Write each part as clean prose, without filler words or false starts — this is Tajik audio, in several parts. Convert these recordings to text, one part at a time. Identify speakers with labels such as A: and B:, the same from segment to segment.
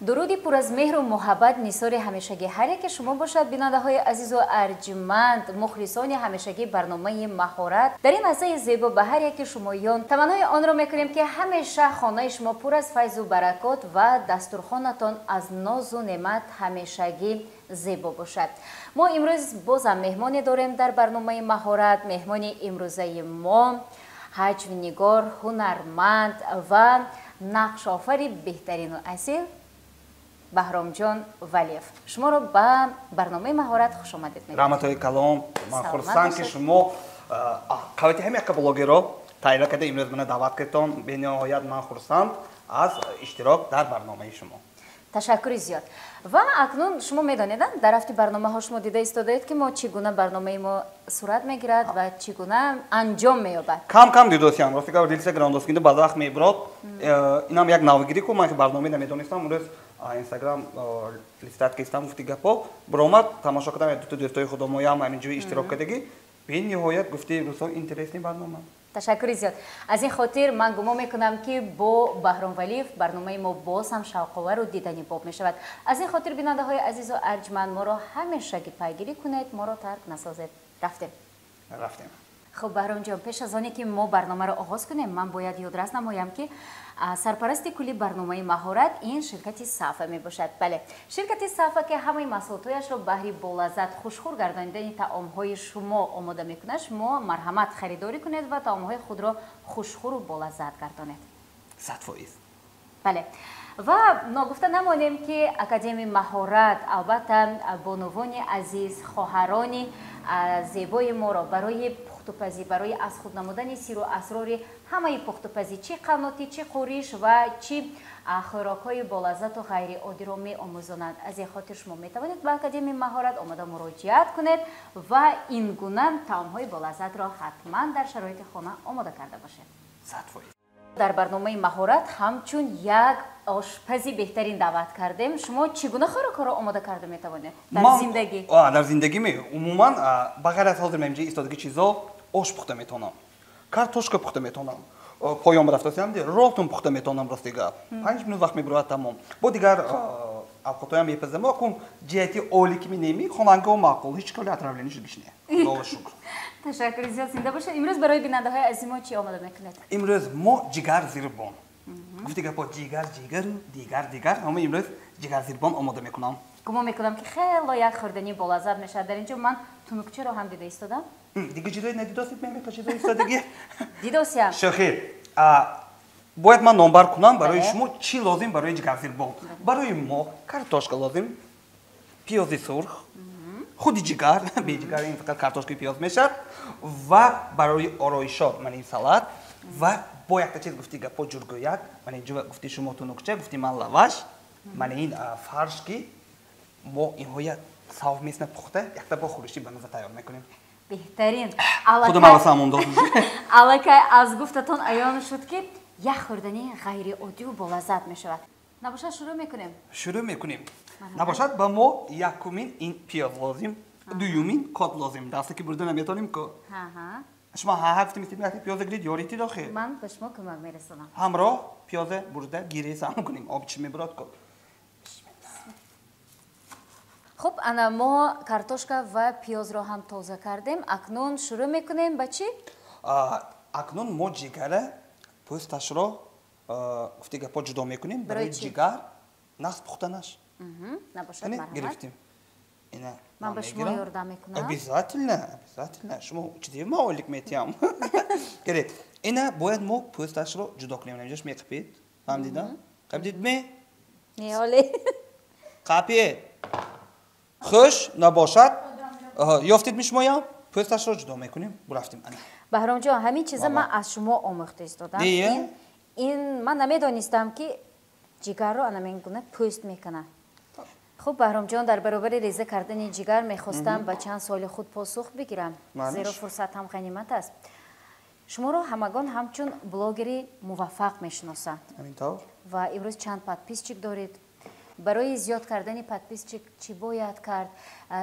A: Дуруди пур аз меҳру муҳаббат нисори ҳамешагӣ ҳар яке шумо бошад, бинандаҳои азизу арҷманд, мухлисони ҳамешагӣ барномаи маҳорат. Дар ин лаҳзаи зебо ба ҳар яке шумоён таманнои онро мекунем, ки ҳамеша хонаи шумо пур аз файзу баракот ва дастурхонатон аз нозу неъмат ҳамешагӣ зебо бошад. Мо имрӯз бозам меҳмоне дорем дар барномаи маҳорат. Меҳмони имрӯзаи мо ҳаҷвнигор, ҳунарманд ва нақшофари беҳтарину асил Баҳромҷон Валиев. Шуморо ба барномаи маҳорат хушомадед мегӯям.
B: Раҳматҳои калом. Ман хурсанд, ки шумо қавати ҳамин яка блогерро тайёр карда, имрӯз мана даъват кардтон. Бениҳоят ман хурсанд аз иштирок дар барномаи шумо.
A: Ташаккури зиёд. Ва акнун шумо медонед, дар рафти барномаҳо шумо дида истодаед, ки мо чӣ гуна барномаи мо сурат мегирад ва чӣ гуна анҷом меёбад.
B: Кам кам дидосиям. Рости гап, рилса грандоскинда баъз вақт мебурод. Инам як навгирӣ ку, ман ки барномаи намедонистам. Имрӯз Инстаграм листать кистам, гуфти гапо буромад, тамошо кардам, дуто дӯстои худомоям ҳамин ҷои иштирок кардагӣ. Бениҳоят, гуфти рӯзҳо, интересный барнома.
A: Ташаккури зиёд. Аз ин хотир ман гумон мекунам, ки бо Баҳром Валиев барномаи мо боз ҳам шавқовару дидани боб мешавад. Аз ин хотир, бинандаҳои азизу арҷманд, моро ҳамешагӣ пайгирӣ кунед, моро тарк насозед. Рафтем.
B: Рафтем.
A: Хуб, Баҳромҷон, пеш аз оне ки мо барномаро оғоз кунем, ман бояд ёдрас намоям, ки сарпарасти кулли барномаи маҳорат ин ширкати Сафа мебошад. Бале, ширкати Сафа, ки ҳамаи маҳсулотҳояшро баҳри болаззат, хушхӯр гардонидани таомҳои шумо омода мекунад. Шумо марҳамат, харидорӣ кунед ва таомҳои худро хушхӯру болаззат гардонед.
B: 100%.
A: Бале, ва ногуфта намонем, ки Академияи маҳорат, албатта, бонувони азиз, хоҳарони зебои моро барои пухтупазӣ, барои аз худ намудани сиру асрори ҳамаи пухтупазӣ, чӣ қаннотӣ, чӣ қуриш ва чӣ хӯрокҳои болаззату ғайриоддиро меомӯзонанд. Аз ин хотир шумо метавонед ба Академияи маҳорат омода муроҷиат кунед ва ин гуна таомҳои болаззатро ҳатман дар шароити хона омода карда бошед.
B: 100%.
A: Дар барномаи маҳорат ҳамчун як ошпази беҳтарин даъват кардем. Шумо чӣ гуна хӯрокҳоро омода карда метавонед дар зиндагӣ?
B: Дар зиндагӣ умуман, ба ғайр аз ҳозир мемҷи истодагӣ чизо, ош пухта метавонам, картошка пухта метавонам, поён рафтасиам, ролтон пухта метавонам. Рости гап, 5 минут вақт мебурад, тамом. Бо дигар авқотҳоям мепазам. Акун ҷиҳати олӣ ки минеми хонангао маъқул, ҳеҷ коли отравление шудгиш не, Худоро шукр.
A: Ташаккури зиёд, зинда бошед. Имрӯз барои бинандаҳои азизи мо чӣ омода мекунед?
B: Имрӯз мо ҷигар зирбон. Гуфти гапо, ҷигар ҷигару дигар дигар. Ҳама имрӯз ҷигар зирбон омода мекунам.
A: Гумон мекунам, ки хело як хӯрдании болаззат мешавад. Дар ин ҷо ман тунукчаро ҳам дида истодам.
B: Дига чизое надидосид, мемеха чизои истодагӣ?
A: Дидосиям.
B: Шохи, бояд ман номбар кунам барои шумо, чӣ лозим барои ҷигарзирбон. Барои мо картошка лозим, пиёзи сурх, худи ҷигар, бе ҷигар ин фақат картошкаи пиёз мешавад, ва барои ороишот ман ин салат, ва бо якта чиз, гуфти гапо, ҷургӯяк. Ман инҷо, гуфти шумо тунукча, гуфти ман лаваш, ман ин фарш, ки мо инҳоя совместно пухта, якта бо хӯриши ба маза тайёр мекунем.
A: Беҳтарин.
B: Худо мавасам дод.
A: Аллакай аз гуфтатон аён шуд, ки як хӯрдани ғайриоддию болаззат мешавад. Набошад, шурӯъ мекунем?
B: Шурӯъ мекунем. Набошад, ба мо якумин ин пиёз лозим, дуюмин кот лозим. Дасте ки бурда наметонем ку. Шумо ҳа гуфтем, пиёза гирид, ёрити дохи.
A: Ман ба шумо кӯмак мерасонам.
B: Ҳамроҳ пиёза бурда гири сам кунем, об чӣ мебурад ку.
A: Хуб, ана мо картошка ва пиёзро ҳам тоза кардем. Акнун шурӯъ мекунем ба чӣ?
B: Акнун мо ҷигара пӯсташро, гуфти гапо, ҷудо мекунем барои ҷигар нағз пухтанаш.
A: Набошад, марҳамат.
B: Гирифтем.
A: Ман ба шумо ёрдам мекунам.
B: Обязательно, обязательно. Шумо чизи ма олик метиҳам. Гиред, ина бояд мо пӯсташро ҷудо кунем. Инҷош меқапед, фаҳмдида? Қапидед ме?
A: Не, оле.
B: Қапед. Хуш, набошад, ёфтед ми шумоям? Пӯсташро ҷудо мекунем. Бурафтем.
A: Баҳромҷон, ҳамин чиза ман аз шумо омӯхта истодам. Ин ман намедонистам, ки ҷигарро анамин гуна пӯст мекунад. Хуб, Баҳромҷон, дар баробари реза кардани ҷигар мехостам ба чанд суоли худ посух бигирам, зеро фурсат ҳам ғанимат аст. Шуморо ҳамагон ҳамчун блогери муваффақ мешиносанд ва имрӯз чанд подписчик доред? Барои зиёд кардани подписчик чӣ бояд кард?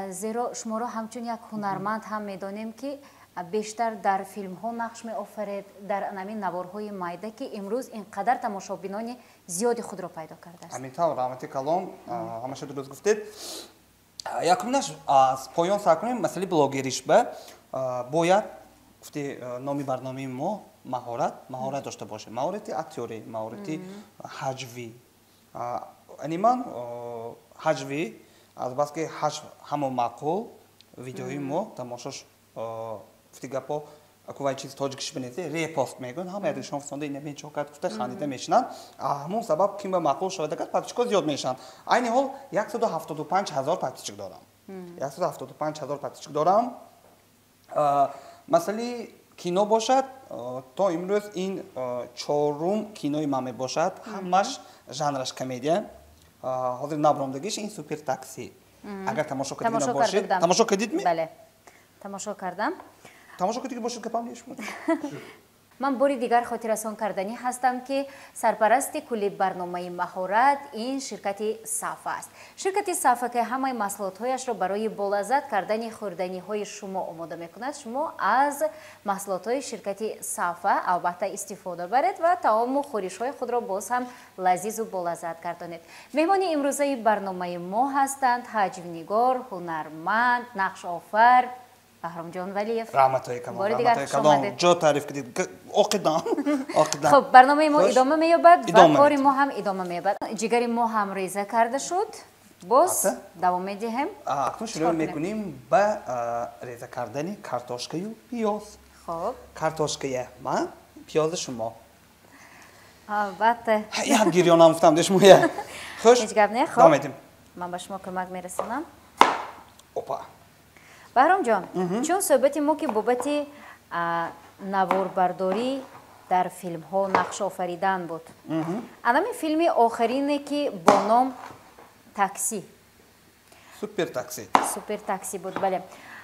A: Зеро шуморо ҳамчун як ҳунарманд ҳам медонем, ки Бештар дар филмҳо нақш меофаред, дар ҳамин наворҳои майда, ки имрӯз ин қадар тамошобинони зиёди худро пайдо кардааст.
B: Ҳамин тавр, раҳмати калон, ҳамаша дуруст гуфтед. Якуминаш аз поён сар кунем, масъалаи блогериш ба бояд гуфти номи барномаи мо маҳорат, маҳорат дошта бошем. Маҳорати актёрӣ, маҳорати ҳаҷвӣ. Ани ман ҳаҷвӣ, азбаски ҳаҷв ҳамо маъқул, видеои мо тамошош гуфти гапо акувай чиз тоҷикиш бинесе, репост мегӯянд, ҳама ядишон фисонда ина бин чокат гуфта хандида мешинанд. Ҳамон сабаб ким ба маъқул шавад, агар подписчикҳо зиёд мешаванд. Айни ҳол 175 ҳазор подписчик дорам. 175 ҳазор подписчик дорам. Масъалаи кино бошад, то имрӯз ин чорум кинои ман мебошад. Ҳамаш жанраш комедия. Ҳозир набромдагиш ин супер такси. Агар тамошо кардида бошед, тамошо кардид ми?
A: Бале. Тамошо кардам.
B: Тамошо кардиги бошед, гапам нест.
A: Ман бори дигар хотиррасон карданӣ ҳастам, ки сарпарасти кулли барномаи маҳорат ин ширкати Сафа аст. Ширкати Сафа, ки ҳамаи маҳсулотҳояшро барои болаззат кардани хӯрданиҳои шумо омода мекунад, шумо аз маҳсулотҳои ширкати Сафа албатта истифода баред ва таому хӯришҳои худро боз ҳам лазизу болаззат гардонед. Меҳмони имрӯзаи барномаи мо ҳастанд ҳаҷвнигор, ҳунарманд, нақшофар Баҳромҷон Валиев.
B: Раҳматҳои калон, раҳматҳои калон. Ҷо таъриф кардед. Оқидам, оқидам.
A: Хуб, барномаи мо идома меёбад ва кори мо ҳам идома меёбад. Ҷигари мо ҳам реза карда шуд. Боз давом медиҳем.
B: Акнун шурӯъ мекунем ба реза кардани картошкаю пиёз.
A: Хуб.
B: Картошкая ман, пиёзи шумо.
A: Албатта.
B: Як гирёнам гуфтам де шумоя. Хуш.
A: Ҳеҷ гап не, хуб.
B: Давом медиҳем.
A: Ман ба шумо кӯмак мерасонам.
B: Опа.
A: Баҳромҷон, чун суҳбати мо ки бобати наворбардорӣ дар филмҳо нақш офаридан буд, анами филми охирине, ки бо ном такси,
B: супер такси,
A: супер такси буд, бале,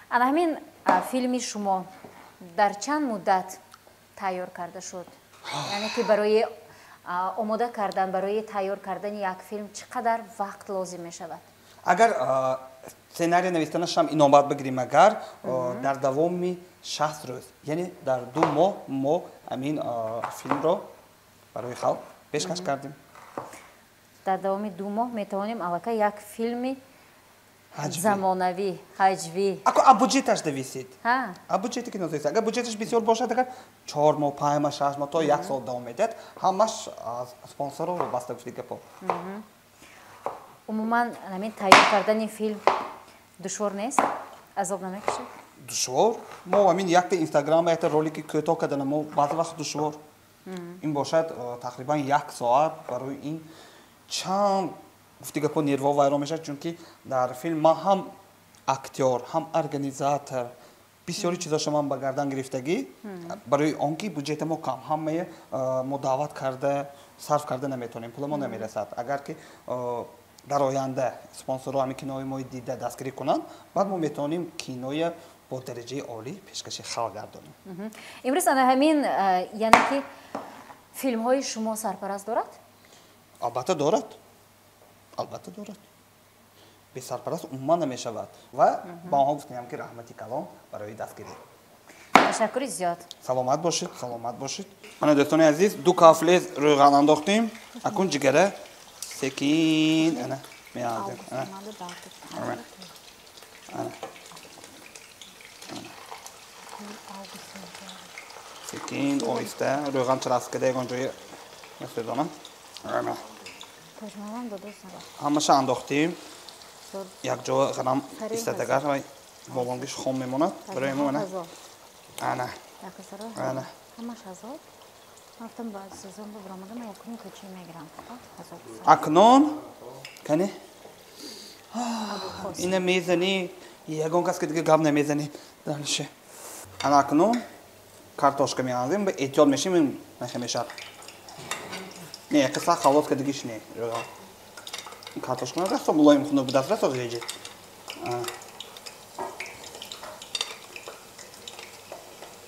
A: ана ҳамин филми шумо дар чанд муддат тайёр карда шуд? Яъне ки барои омода кардан, барои тайёр кардани як филм чӣ қадар вақт лозим мешавад?
B: Агар сценария навистанашам инобат бигирем, агар дар давоми 60 рӯз, яъне дар 2 моҳ мо ҳамин филмро барои халқ пешкаш кардем.
A: Дар давоми 2 моҳ метавонем аллакай як филми замонавӣ, ҳаҷвӣ.
B: Ако а буҷеташ зависит. А буҷете ки назависит. Агар буҷеташ бисёр бошад, агар 4 моҳ, 5 моҳ, 6 моҳ то 1 сол давом медиҳад, ҳамаш аз спонсорро вобаста гуфти гапо.
A: Умуман ҳамин тайёр кардани филм душвор нест? Азоб намекашед?
B: Душвор? Мо ҳамин якта Инстаграм, якта ролики кӯтоҳ кардана мо баъзе вақт душвор. Ин бошад тақрибан 1 соат барои ин чанд гуфти гапо нервҳо вайрон мешавад, чунки дар филм ман ҳам актёр, ҳам организатор, бисёри чизоша ман ба гардан гирифтагӣ, барои он ки буҷета мо кам, ҳамаи мо даъват карда, сарф карда наметавонем, пула мо намерасад. Агар ки дар оянда спонсорҳо ҳамин кинои мои дида дастгирӣ кунанд, баъд мо метавонем киноя бо дараҷаи олӣ пешкаши халқ гардонем.
A: Имрӯз ана ҳамин, яъне ки филмҳои шумо сарпараст дорад?
B: Албатта дорад. Албатта дорад. Бе сарпараст умуман намешавад. Ва ба онҳо гуфтем, ки раҳмати калон барои дастгирӣ.
A: Ташаккури зиёд.
B: Саломат бошед, саломат бошед. Мана дӯстони азиз, 2 кафле рӯған андохтем. Акун ҷигара секин ана меандозем. Ана. Ана. Секин оҳиста рӯған чараскада ягон ҷои месӯзонам. Ана. Ҳамаша андохтем. Якҷо ғанам истадагар ва болонгиш хом мемонад. Барои мо ана. Ана. Ана. Акнун кани ина мезанӣ, ягон кас ки дига гап намезанӣ. Дальше. Ана акнун картошка меандозем, ба эҳтиёт мешем, мехемешад. Не, қисла халос кардагиш не. Картошка расо мулоим хунук будаст, расо ғеҷи.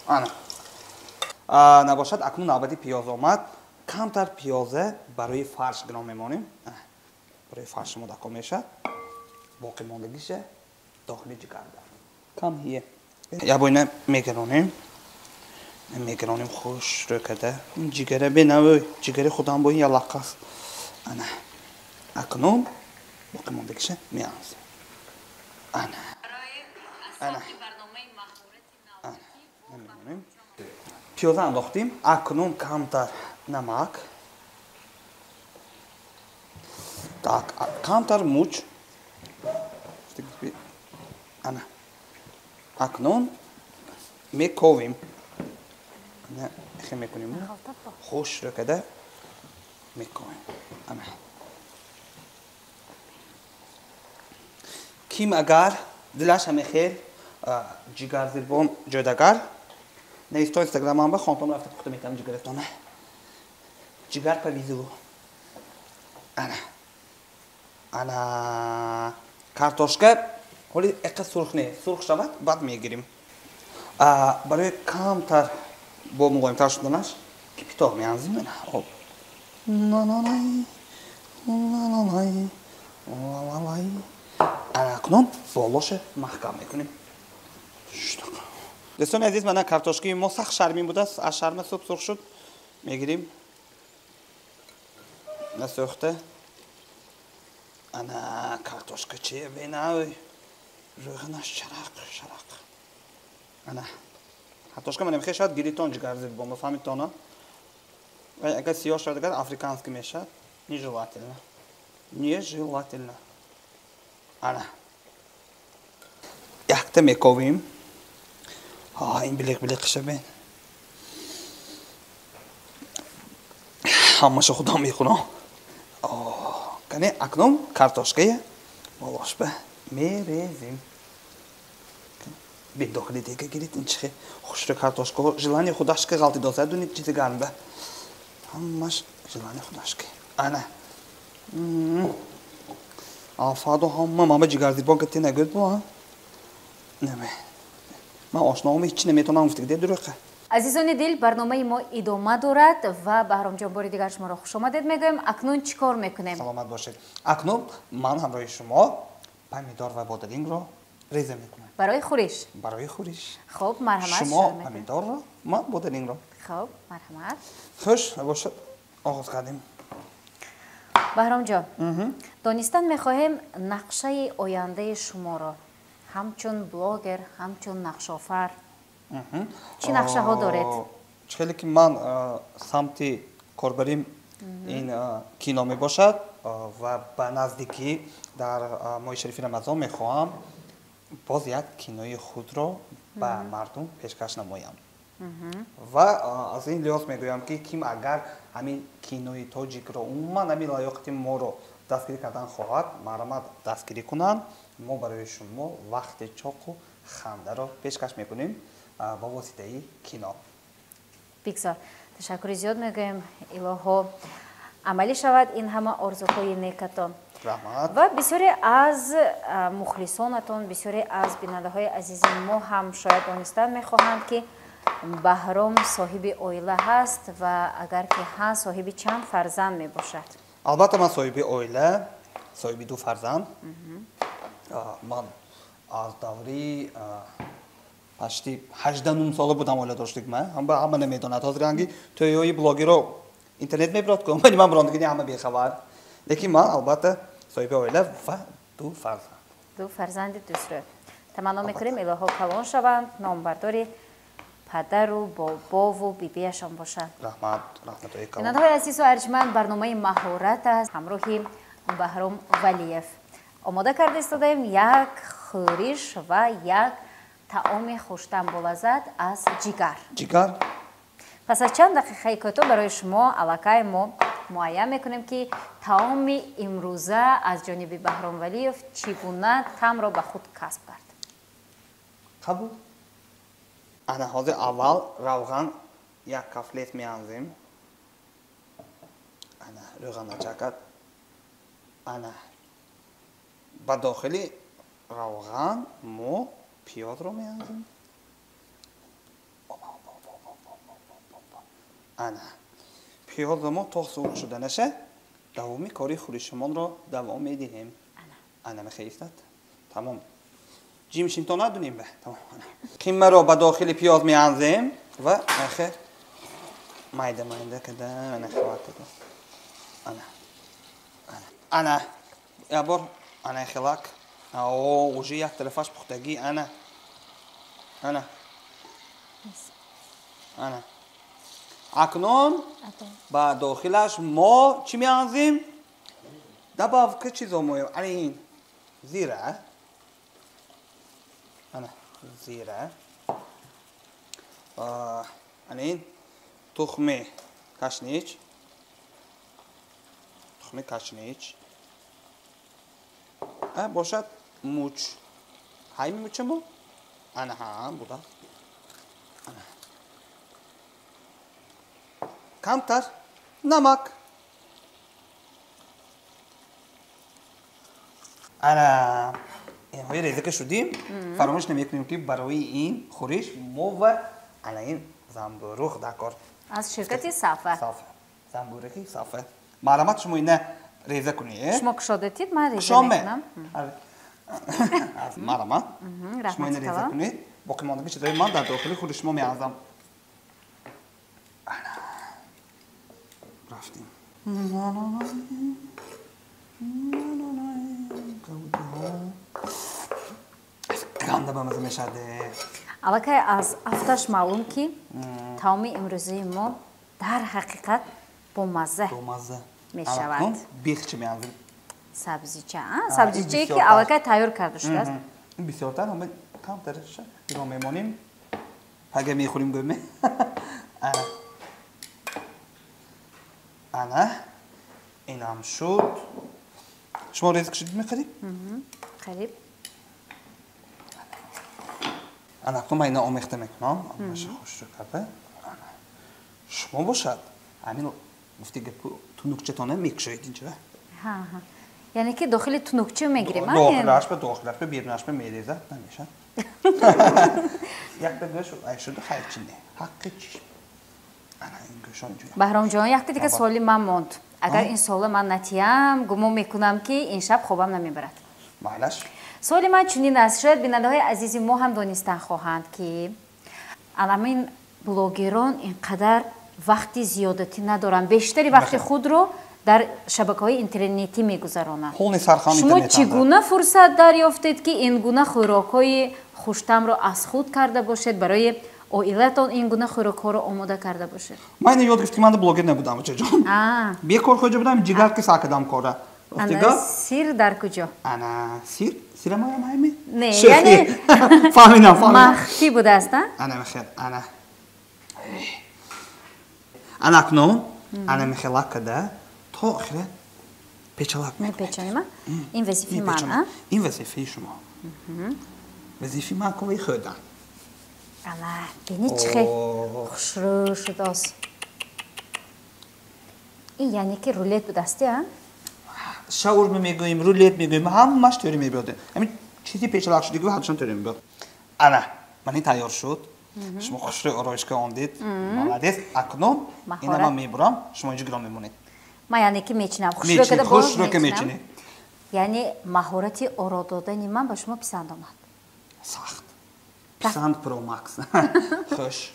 B: Ана. Набошад, акнун навбати пиёз омад. Камтар пиёза барои фарш гиром мемонем. Барои фарш мо дако мешад. Боқӣ мондагиша дохили ҷигарда. Кам ҳие. Я бо ина мегаронем. Мегаронем хушрӯ карда. Ин ҷигара бенавой, ҷигари худам бо ин ялаққаст. Ана. Акнун боқимондагиша меандозем. Ана. Ана. Ана. Мемонем. Пиёза андохтем. Акнун камтар намак. Так, камтар муч. Ана. Акнун мековем. Ана, хе мекунем. Хушрӯ карда мековем. Ана. Ким агар дилаш ҳамехел ҷигарзирбон ҷойдагар нависто инстаграмам ба хонтон рафта пухта метавонам ҷигаратона. Ҷигар повезло. Ана. Ана картошка ҳоли эқа сурх не, сурх шавад, баъд мегирим. Барои камтар бо мулоимтар шуданаш кипитоқ меандозем. Ана, об. На-на-най, ла-ла-лай, ла-ла-лай. Ана акнун болоша маҳкам мекунем. Дӯстони азиз, мана картошкаи мо сахт шармин будааст. Аз шарма суб сурх шуд. Мегирим. Насӯхта. Ана картошка че бенавой. Рӯғанаш шарақ, шарақ. Ана. Картошка мана мехе шояд гиритон ҷигарзирбон, фаҳмидтона? Вай агар сиёҳ шавад, агар африканский мешавад, нежелательно. Нежелательно. Ана. Якта мековим. Ин билиқ-билиқ шабен. Ҳамаша худам мехӯрам. Кане акнун картошкая болошба мерезем. Бин дохили дега гирит ин чихе хушрӯ картошка желание худашка ғалти доса дунит чизи гармба. Ҳамаш желание худашка. Ана. Афадо ҳама мама ҷигарзирбон кати нагӯд бо, наме. Ман ошноам ҳеч чи наметавонам гуфта, де дурӯқа.
A: Азизони дил, барномаи мо идома дорад ва Баҳромҷон бори дигар шуморо хушомадед мегӯем. Акнун чӣ кор мекунем?
B: Саломат бошед. Акнун ман ҳамроҳи шумо помидор ва бодирингро реза мекунам.
A: Барои хӯриш?
B: Барои хӯриш.
A: Хуб, марҳамат.
B: Шумо помидорро, ман бодирингро.
A: Хуб, марҳамат.
B: Хуш бошад, оғоз кардем.
A: Баҳромҷон, донистан мехоҳем нақшаи ояндаи шуморо. Ҳамчун блогер, ҳамчун нақшофар. Чӣ нақшаҳо доред?
B: Хеле ки ман самти корбарим ин кино мебошад ва ба наздикӣ дар моҳи шарифи Рамазон мехоҳам боз як кинои худро ба мардум пешкаш намоям. Ва аз ин лиҳоз мегӯям, ки ким агар ҳамин кинои тоҷикро, умуман ҳамин лаёқати моро дастгирӣ кардан хоҳад, марҳамат дастгирӣ кунанд. Мо барои шумо вақти чоқу хандаро пешкаш мекунем ба воситаи кино.
A: Бигзор. Ташаккури зиёд мегӯем. Илоҳо амалӣ шавад ин ҳама орзуҳои некатон.
B: Раҳмат.
A: Ва бисёре аз мухлисонатон, бисёре аз бинандаҳои азизи мо ҳам шояд донистан мехоҳанд, ки Баҳром соҳиби оила ҳаст ва агар ки ҳаст, соҳиби чанд фарзанд мебошад?
B: Албатта, ман соҳиби оила, соҳиби ду фарзанд. Ман аз даври пашти 18 сола будам оила доштик ман. Ҳама намедонад. Ҳозир ранги тӯйҳои блогеро интернет мебирод ку, вале ман бирондагини ҳама бехабар. Лекин ман албатта соҳиби оила ва ду фарзанд.
A: Ду фарзанди дӯстрӯ. Таманно мекунем илоҳо калон шаванд, номбардори падару бобову бибиашон бошанд.
B: Раҳмат, раҳматҳои калон.
A: Бинандаҳои азизу арҷманд, барномаи маҳорат аст ҳамроҳи Баҳром Валиев. Омода карда истодаем як хӯриш ва як таоми хуштамболаззат аз ҷигар.
B: Ҷигар?
A: Пас аз чанд дақиқаи кӯтоҳ барои шумо аллакай мо муайян мекунем, ки таоми имрӯза аз ҷониби Баҳром Валиев чӣ гуна таъмро ба худ касб кард.
B: Қабул. Ана ҳозир аввал равған як кафлет меандозем. Ана рӯған начакад. Ана ба дохили равған мо пиёзро меандозем. Ана пиёзро мо то сурх шуданаша давоми кори хӯришамонро давом медиҳем. Ана мехеистад. Тамом. Ҷимшим то надунем бе. Тамом. Қимаро ба дохили пиёз меанзем ва ахир майда майда када ана хаватада. Ана. Ана. Ана. Я бор ана хилак. О, уже як тарафаш пухтагӣ. Ана. Ана. Ана. Акнун ба дохилаш мо чӣ меанзем? Добавка чизо моем? Ана ин зира. Ана зира. Ана ин тухми кашнич. Тухми кашнич. Бошад муч. Ҳайми мучамо? Ана ҳа, буда. Ана. Камтар намак. Ана инҳои реза ки шудим, фаромӯш намекунем ки барои ин хӯриш мо ва ана ин замбуруғ дакор.
A: Аз ширкати Сафа.
B: Сафа. Замбуруғи Сафа. Маълумот шумо ина реза кунед.
A: Шумо кушодатид, ман реза мекунам.
B: Маълумот. Шумо ина реза кунед. Боқимондаги чизҳои ман дар дохили хӯриши шумо меанзам. Ана. Рафтем. Ганда ба маза мешавад.
A: Аллакай аз афташ маълум ки таоми имрӯзаи мо дар ҳақиқат бомазза мешавад.
B: Бихчи меанзем.
A: Сабзича, сабзичае ки аллакай тайёр карда шудааст.
B: Бисёртар ҳама камтарша иро мемонем. Пага мехӯрем гӯме. Ана. Ана. Инам шуд. Шумо реза кушидед меқариб?
A: Қариб.
B: Ана акнун ман ина омехта мекунам. Амаша хушрӯ карда. Шумо бошад ҳамин гуфти гапу тунукчатона мекушоед инҷа.
A: Ҳа. Яъне ки дохили тунукча мегирем, а?
B: Дохилаш ба дохилаш ба берунаш ба мерезад намешад. Якта гӯш ай шуду хайр чи не. Ҳаққи чиш. Ана ин гӯшон ҷӯя.
A: Баҳромҷон, якта дига суоли ман монд. Агар ин суола ман натиям, гумон мекунам ки ин шаб хобам намебарад.
B: Майлаш.
A: Суоли ман чунин аст. Шояд бинандаҳои азизи мо ҳам донистан хоҳанд ки аламин блогерон ин қадар вақти зиёдатӣ надоранд. Бештари вақти худро дар шабакаҳои интернетӣ мегузаронанд. Шумо чӣ гуна фурсат дарёфтед ки ин гуна хӯрокҳои хуштамро аз худ карда бошед, барои оилатон ин гуна хӯрокҳоро омода карда бошед?
B: Ман ина ёд гирифт ки ман блогер набудам, очаҷон. Бекор хоҷа будам, ҷигар ки сакадам кора.
A: Ана сир дар куҷо?
B: Ана сир? Сира маям ҳайми?
A: Не, яъне
B: фаҳмидам, фаҳмидам.
A: Махфӣ будааст, а?
B: Ана мехел, ана. Ана акнун, ана мехелак када то охира печалак мекунед.
A: Мепечонем, а? Ин вазифаи ман, а?
B: Ин вазифаи шумо. Вазифаи ман кунваи хӯрдан.
A: Ана, бинед чӣ хел хушрӯ шудааст. Ин яъне ки рулет будааст, а?
B: Шаурма мегӯем, рулет мегӯем, ҳамаш тӯри мебиёд. Ҳамин чизи печалак шудагӣ ҳадшон тӯри мебиёд. Ана, ман ин тайёр шуд. Шумо хушрӯ ороишка ондед. Молодец. Акнун ина ман мебурам, шумо инҷо гиром мемонед.
A: Ман яъне ки мечинам. Хушрӯ када боз
B: хушрӯ ка мечинед.
A: Яъне маҳорати оро додани ман ба шумо писанд омад.
B: Сахт. Писанд про макс. Хуш.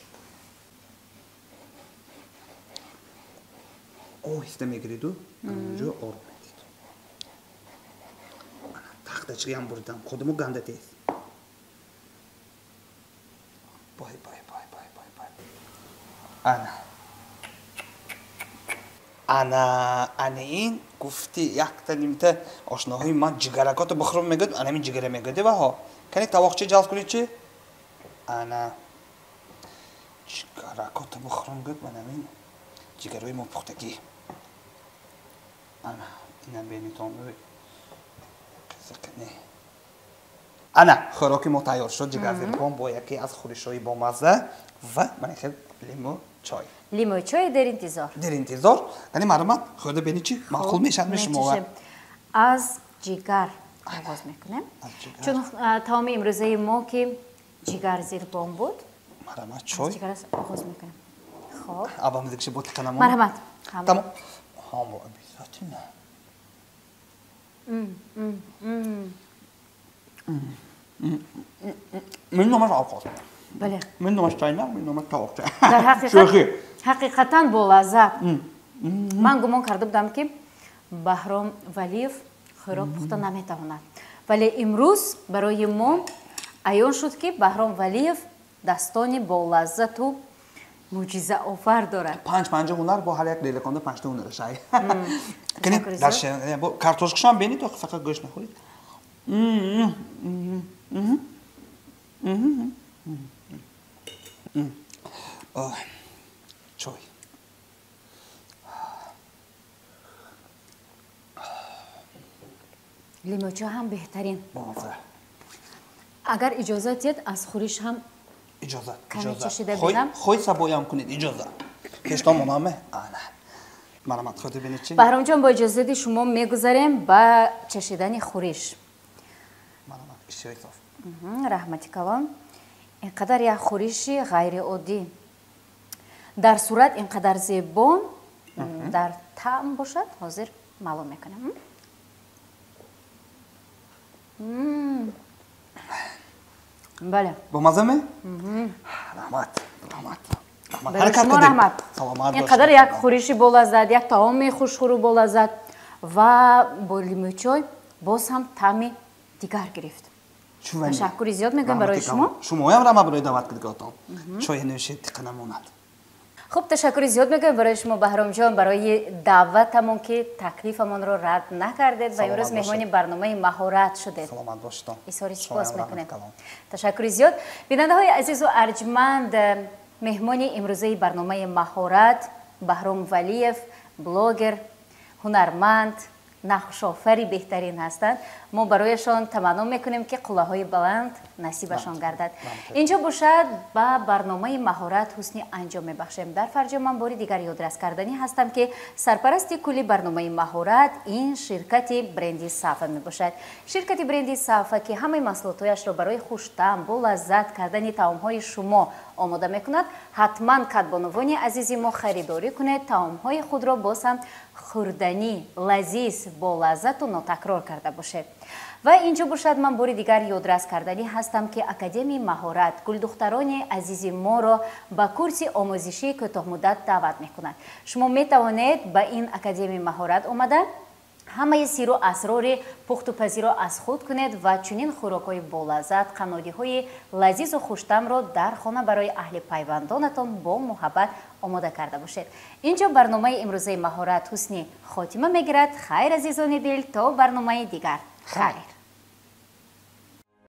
B: Оҳиста мегириду, инҷо оро медид. Тахтачиам бурдам, худаму ганда тез. Бай, бай, бай, бай, бай, бай. Ана. Ана, ана ин гуфти якта нимта ошноҳои ман ҷигаракото бихӯрам мегӯяд, ана ҳамин ҷигара мегӯяд, ваҳо. Кани тавоқча ҷалб кунед чи? Ана ҷигаракото бихӯрам гӯяд, ман ҳамин ҷигарои мо пухтагӣ. Ана, ина бенитон. Қизиқне. Ана, хӯроки мо тайёр шуд, ҷигарзирбон бо яке аз хӯришҳои бомазза ва ман хел лиму чой.
A: Лиму чой дар интизор.
B: Дар интизор. Яъне маълумот хӯрда бини чӣ маъқул мешавад шумо.
A: Аз ҷигар оғоз мекунем. Чун таоми имрӯзаи мо ки ҷигарзирбон буд.
B: Марҳамат, чой.
A: Аз ҷигар оғоз мекунем. Хоб.
B: Аба мизикши бо тиқанамон.
A: Марҳамат.
B: Тамом. Ҳамо обязательно. Мин номаш овқот.
A: Бале.
B: Мин номаш чайнак, мин номаш товоқча.
A: Дар ҳақиқат ҳақиқатан болаззат. Ман гумон карда будам, ки Баҳром Валиев хӯрок пухта наметавонад. Вале имрӯз барои мо аён шуд, ки Баҳром Валиев дастони болаззату мӯъҷизаовар дорад.
B: Панҷ панҷа ҳунар бо ҳар як лелаконда панҷта ҳунарашай. Картошкашам бинед, фақат гӯшт нахӯред. Чой.
A: Лимӯчо ҳам беҳтарин. Агар иҷозат диҳед, аз хӯриш ҳам
B: иҷозат.
A: Каме чашида бинам.
B: Хой сабоям кунед, иҷозат. Пештон монаме? Ана. Марамат, худи бинед чи?
A: Баҳромҷон, бо иҷозати шумо мегузарем ба чашидани хӯриш.
B: Марамат, иштиҳои соф.
A: Раҳмати калон. Ин қадар як хӯриши ғайриоддӣ. Дар сурат ин қадар зебо, дар таъм бошад, ҳозир маълум мекунам. Бале.
B: Бомаза ме? Раҳмат, раҳмат.
A: Барои шумо раҳмат. Ин қадар як хӯриши болаззат, як таоми хушхӯру болаззат ва бо лимӯчой боз ҳам таъми дигар гирифт. Ташаккури зиёд мегӯям барои шумо.
B: Шумоям раҳмат барои даъват кардагиатон. Чойи нӯшед тиқа намонад.
A: Хуб, ташаккури зиёд мегӯям барои шумо, Баҳромҷон, барои даъватамон, ки таклифамонро рад накардед ва имрӯз меҳмони барномаи маҳорат шудед.
B: Саломат бошед.
A: Изҳори сипос мекунем. Ташаккури зиёд. Бинандаҳои азизу арҷманд, меҳмони имрӯзаи барномаи маҳорат Баҳром Валиев, блогер, ҳунарманд, нақшофари беҳтарин ҳастанд. Мо барояшон таманно мекунем, ки қуллаҳои баланд насибашон гардад. Инҷо бошад, ба барномаи маҳорат ҳусни анҷом мебахшем. Дар фарҷом ман бори дигар ёдрас карданӣ ҳастам, ки сарпарасти кулли барномаи маҳорат ин ширкати бренди Сафа мебошад. Ширкати бренди Сафа, ки ҳамаи маҳсулотҳояшро барои хуштаъм, бо лаззат кардани таомҳои шумо омода мекунад. Ҳатман, кадбонувони азизи мо, харидорӣ кунед, таомҳои худро боз ҳам хӯрданӣ, лазиз, бо лаззату нотакрор карда бошед. Ва инҷо бошад, ман бори дигар ёдрас карданӣ ҳастам, ки Академияи маҳорат гулдухтарони азизи моро ба курси омӯзишии кӯтоҳмуддат даъват мекунад. Шумо метавонед ба ин Академияи маҳорат омада, ҳамаи сиру асрори пухтупазиро аз худ кунед ва чунин хӯрокҳои болаззат, қаннодиҳои лазизу хуштамро дар хона барои аҳли пайвандонатон бо муҳаббат омода карда бошед. Инҷо барномаи имрӯзаи маҳорат ҳусни хотима мегирад. Хайр, азизони дил, то барномаи дигар, хайр.